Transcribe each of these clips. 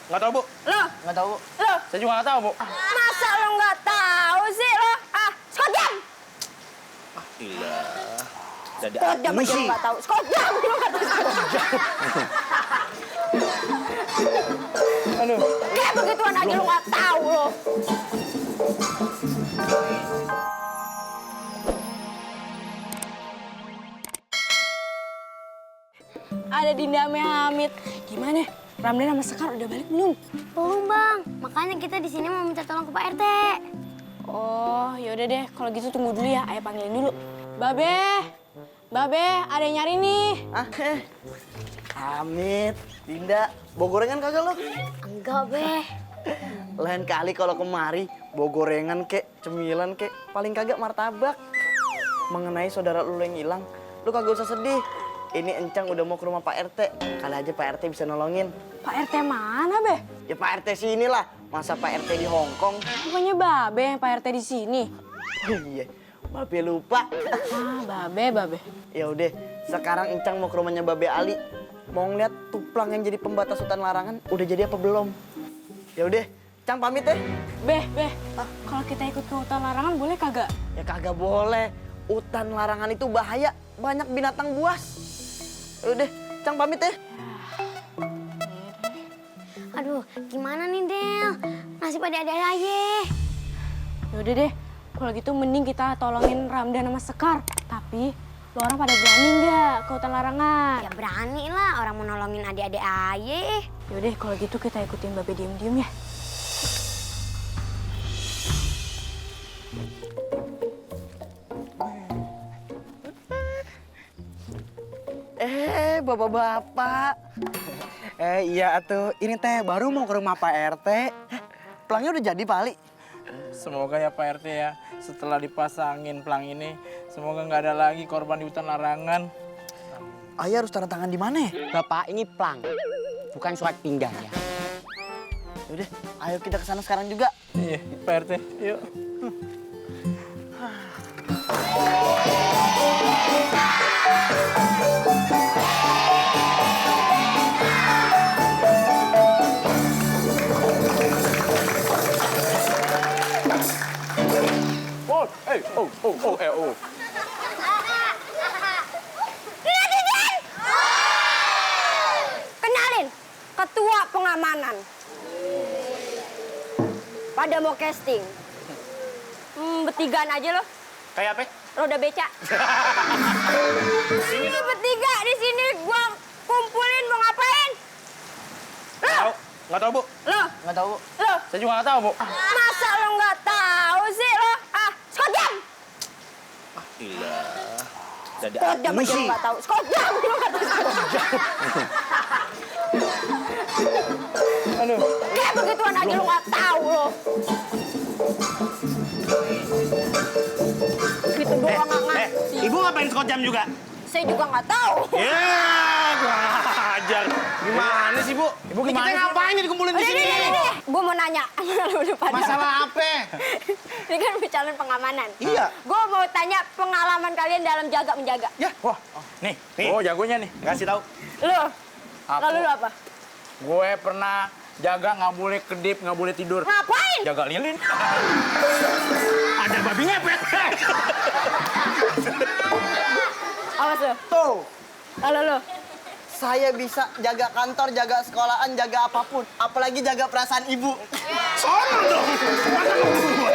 Nggak tahu, Bu. Lo? Nggak tahu, Bu. Lo? Saya juga nggak tahu, Bu. Masa lo nggak tahu sih lo? Skot jam! Gila. Jadi Skot jam aja lo nggak tahu. Skot jam! Lo nggak tahu skot jam. Aduh. Kayak begituan aja lo nggak tahu lo. Ada Dinda sama Hamid. Gimana? Ramdan sama Sekar udah balik belum? Belum bang, makanya kita di sini mau minta tolong ke Pak RT. Oh, yaudah deh. Kalau gitu tunggu dulu ya. Ayah panggilin dulu. Babe, Babe, ada yang nyari nih. Ah, Hamid, Dinda, bawa gorengan kagak lo? Enggak beh. Lain kali kalau kemari, bawa gorengan kek, cemilan kek, paling kagak martabak. Mengenai saudara lu yang hilang, lu kagak usah sedih. Ini Encang udah mau ke rumah Pak RT. Kali aja Pak RT bisa nolongin. Pak RT mana, Be? Ya Pak RT sini lah. Masa Pak RT di Hongkong? Bukannya Babe yang Pak RT di sini. Oh iya, Babe lupa. Babe. Ya udah, sekarang Encang mau ke rumahnya Babe Ali. Mau ngeliat tuplang yang jadi pembatas hutan larangan udah jadi apa belum? Ya udah, Encang pamit ya. Be, kalau kita ikut ke hutan larangan boleh kagak? Ya kagak boleh. Hutan larangan itu bahaya, banyak binatang buas. Ya udah, Encang pamit ya. Aduh, gimana nih Del? Nasib adik-adik aja. Yaudah deh, kalau gitu mending kita tolongin Ramdan sama Sekar. Tapi lo orang pada berani nggak ke hutan larangan? Ya berani lah, orang mau nolongin adik-adik aja. Yaudah, kalau gitu kita ikutin Babe diem-diem ya. Bapak-bapak. Iya tuh, ini teh baru mau ke rumah Pak RT. Pelangnya udah jadi, Pak Ali? Semoga ya Pak RT ya, setelah dipasangin pelang ini, semoga nggak ada lagi korban di hutan larangan. Ayah harus tanda tangan di mana ya? Bapak ini pelang, bukan surat pindah ya. Udah, ayo kita ke sana sekarang juga. Iya, Pak RT, yuk. Oh. Kenalin, ketua pengamanan. Pada mau casting. Bertigaan aja lo. Kayak apa? Roda beca. Ini bertiga di sini gua kumpulin mau ngapain? Nggak tahu, Bu. Lo, Nggak tahu. lo. Saya juga nggak tahu, Bu. Masa lo nggak tahu sih lo? Skot jam. Gila. Jadi Skot jam aja lo nggak tahu. Skot jam lo nggak tahu. Skot jam. Aduh. Kayak begituan aja lo nggak tahu lo. Gitu doang nggak ngerti. Ibu ngapain skot jam juga? Saya juga nggak tahu. Ya, kurang ajar. Gimana sih, Bu? Ibu gimana? Kita ngapain nih dikumpulin di sini? Gue mau nanya. Udah pada. Masalah apa? Ini kan calon pengamanan. Iya. Gue mau tanya pengalaman kalian dalam jaga-menjaga. Ya, wah. Nih. Oh, jagonya nih. Kasih tahu. Lo, Aku. kalau lo apa? Gue pernah jaga nggak boleh kedip, nggak boleh tidur. Ngapain? Jaga lilin. Ada babi ngepet. Awas lo. Tuh, Kalau lo. saya bisa jaga kantor, jaga sekolahan, jaga apapun. Apalagi jaga perasaan ibu. Sono dong. Masa mau gue?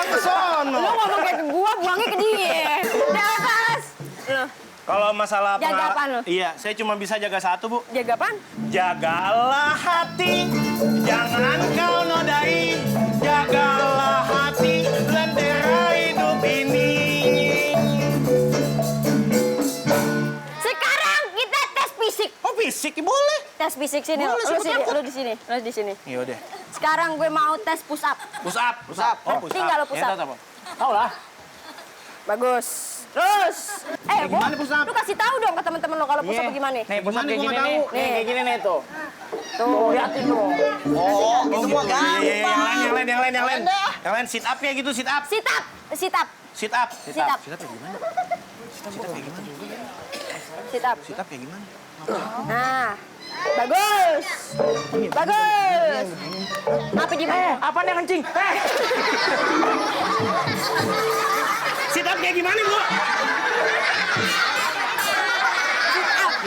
Ke sono. Lo ngomong kayak ke gua, buangnya ke dia. Di atas. Lo, Kalau masalah Jaga apaan lo? Iya, saya cuma bisa jaga satu, Bu. jaga apaan? Jagalah hati, jangan kau nodai. Jagalah hati, lentera hidup ini. Sekarang kita tes fisik. Oh, fisik boleh. Tes fisik sini. Boleh, Lo siapa sini, takut? lo di sini. Lo di sini. Iya deh. Sekarang gue mau tes push up. Push up. Oh, push Ngerti nggak lo push up? Tahu lah. Bagus. Terus, Gimana push up? lu kasih tahu dong ke teman-teman lo kalau push up gimana. Nih, push up Gimana kayak gua gini nggak nih. tahu? Nih, kayak gini nih tuh. Tuh, Liatin dong. Oh, itu mah Iya, gampang. yang lain. Yang lain sit up ya gitu, sit up. sit up, sit up. Sit up. Sit up. Sit up ya gimana? Sit up. Sit up kayak gimana? Nah, bagus. Bagus. Apa di mana? Apa yang kencing? Sit up kayak gimana, Bu?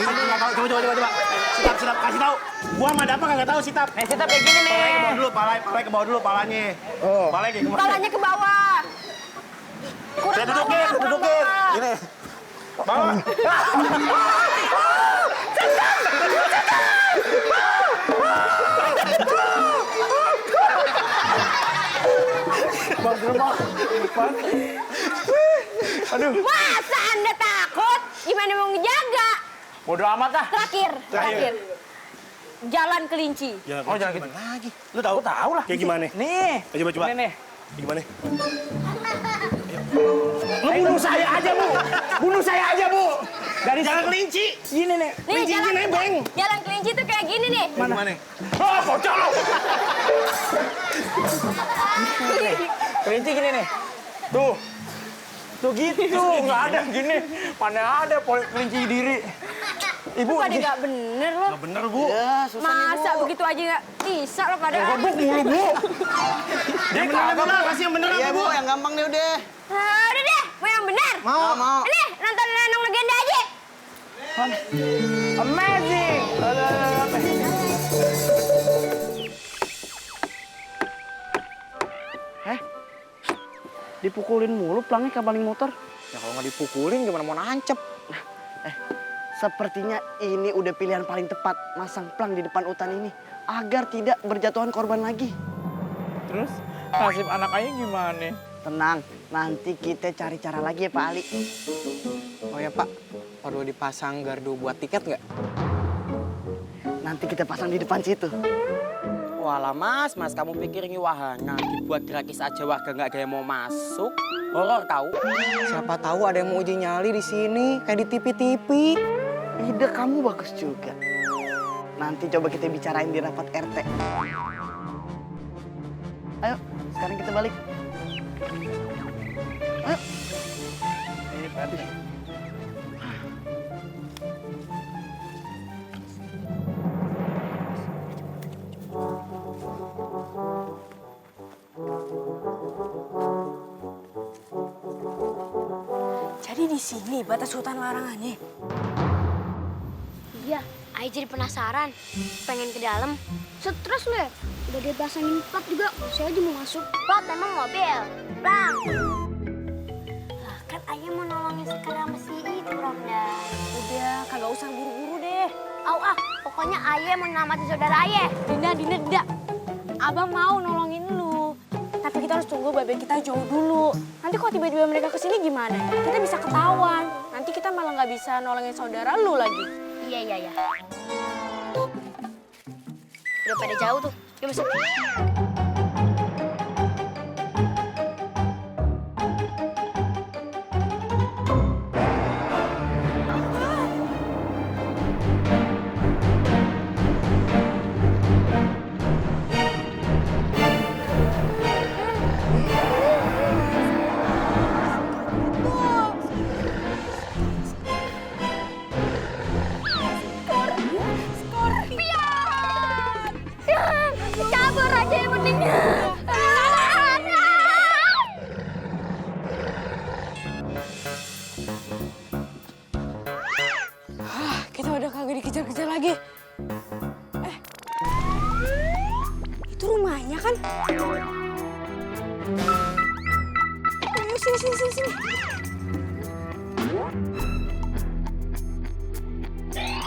Coba. Sit up, kasih tahu. Gua sama Dapa kagak tahu sit up. Nih, sit up kayak gini nih. Palanya ke bawah dulu, palanya ke bawah dulu, palanya. Oh. Palanya kayak gimana? Palanya ke bawah. Saya dudukin. Gini. Bawah. Masa Anda takut? Gimana mau ngejaga? Bodoh amat dah. Terakhir. Jalan kelinci. Oh, jangan gitu. Lagi. Lu tahu? Tahu lah. Kayak gimana? Nih. Coba. Ini nih. Kayak gimana? Bunuh saya aja, Bu. Dari Jangan kelinci. Gini nih. Nih, jalan kelinci tuh kayak gini nih. Gimana? Oh, bocor lo. Kelinci gini nih. Tuh gitu, nggak ada gini. Mana ada kelinci diri. Ibu, Pada nggak bener loh. Nggak bener, Bu. Masa begitu aja nggak bisa loh pada. gebuk mulu, Bu. Yang bener, kasih yang bener apa, Bu? Yang gampang nih udah. Udah deh, mau yang benar. Mau. Ini nonton Lenong Legenda aja. Amazing. Dipukulin mulu pelangnya kabaling motor. Ya kalau nggak dipukulin gimana mau nancep? Sepertinya ini udah pilihan paling tepat masang plang di depan hutan ini agar tidak berjatuhan korban lagi. Terus nasib anak ayah gimana? Tenang, nanti kita cari cara lagi ya Pak Ali. Oh ya Pak, perlu dipasang gardu buat tiket nggak? Nanti kita pasang di depan situ. Walah mas, kamu pikir ini wahana dibuat gratis aja warga nggak ada yang mau masuk? Horor tahu? Siapa tahu ada yang mau uji nyali di sini kayak di TV. Ide kamu bagus juga. Nanti coba kita bicarain di rapat RT. Ayo, sekarang kita balik. Ayo. Jadi di sini batas hutan larangannya. Iya, Ayah jadi penasaran. Pengen ke dalam. Stres lu ya? Udah dia pasangin plat juga, saya aja mau masuk. Plat emang mobil. Bang. Lah kan Ayah mau nolongin Sekar sama si itu, Ramdan. Udah, kagak usah buru-buru deh. Pokoknya Ayah mau nyelamatin saudara Ayah. Dinda. Abang mau nolongin lu. Tapi kita harus tunggu babe kita jauh dulu. Nanti kalau tiba-tiba mereka kesini gimana? Kita bisa ketahuan. Nanti kita malah nggak bisa nolongin saudara lu lagi. Iya. Udah pada jauh tuh. Yuk masuk. Kabur aja yang penting. Kita udah kagak dikejar-kejar lagi. Itu rumahnya kan? Ayo sini.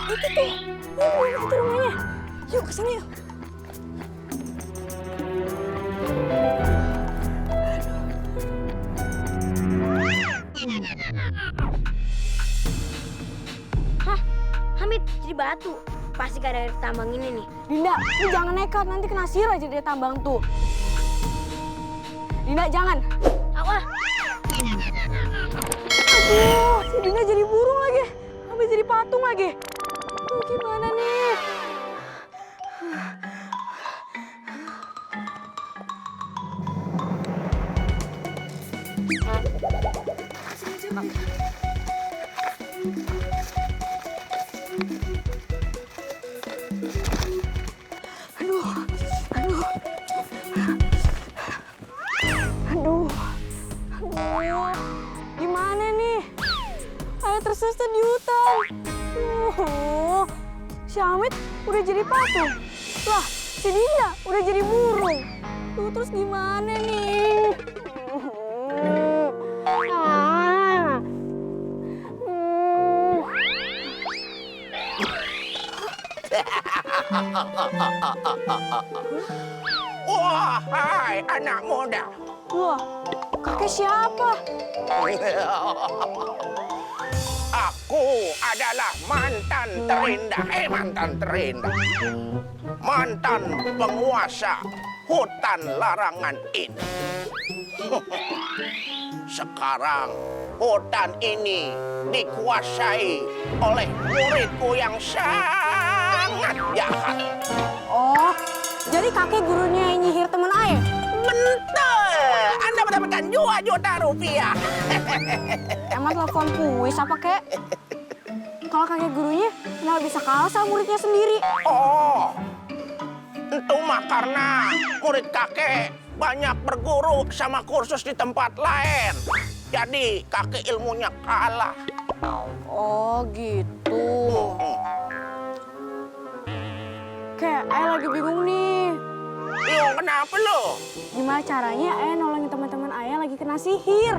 Itu tuh, itu rumahnya. Yuk kesana yuk. Hah? Hamid jadi batu. Pasti gak ada tambang ini nih. Dinda, lu jangan nekat, nanti kena sihir aja dia tambang tuh. Dinda, jangan. Aduh, Si Dinda jadi burung lagi, sampai jadi patung lagi. Gimana nih? Aduh, gimana nih? Ayah tersesat di hutan. Si Amit udah jadi patung. Lah, si Dinda udah jadi burung. Terus gimana nih? Wahai anak muda, Wah, kakek siapa? aku adalah mantan terindah, mantan penguasa hutan larangan ini. Sekarang hutan ini dikuasai oleh muridku yang sangat jahat. Oh, jadi kakek gurunya yang nyihir teman ayah? Betul, Anda mendapatkan 2 juta rupiah. Emang telepon kuis apa kek? Kalau kakek gurunya kenapa bisa kalah sama muridnya sendiri? Oh, itu mah karena murid kakek banyak berguru sama kursus di tempat lain. Jadi kakek ilmunya kalah. Oh gitu. Kek, ayah lagi bingung nih. Bingung kenapa lo? Gimana caranya ayah nolongin teman-teman ayah lagi kena sihir?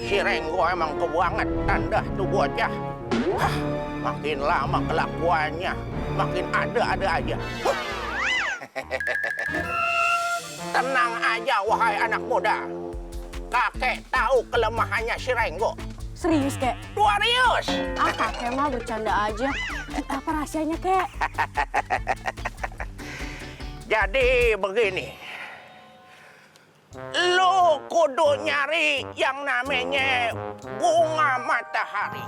Si Renggo emang kebangetan dah tuh bocah. Makin lama kelakuannya, makin ada-ada aja. Tenang aja wahai anak muda. Kakek tahu kelemahannya si Renggo. Serius kek? Serius. Ah kakek mah bercanda aja. Apa rahasianya kek? Jadi begini. Lu kudu nyari yang namanya bunga matahari.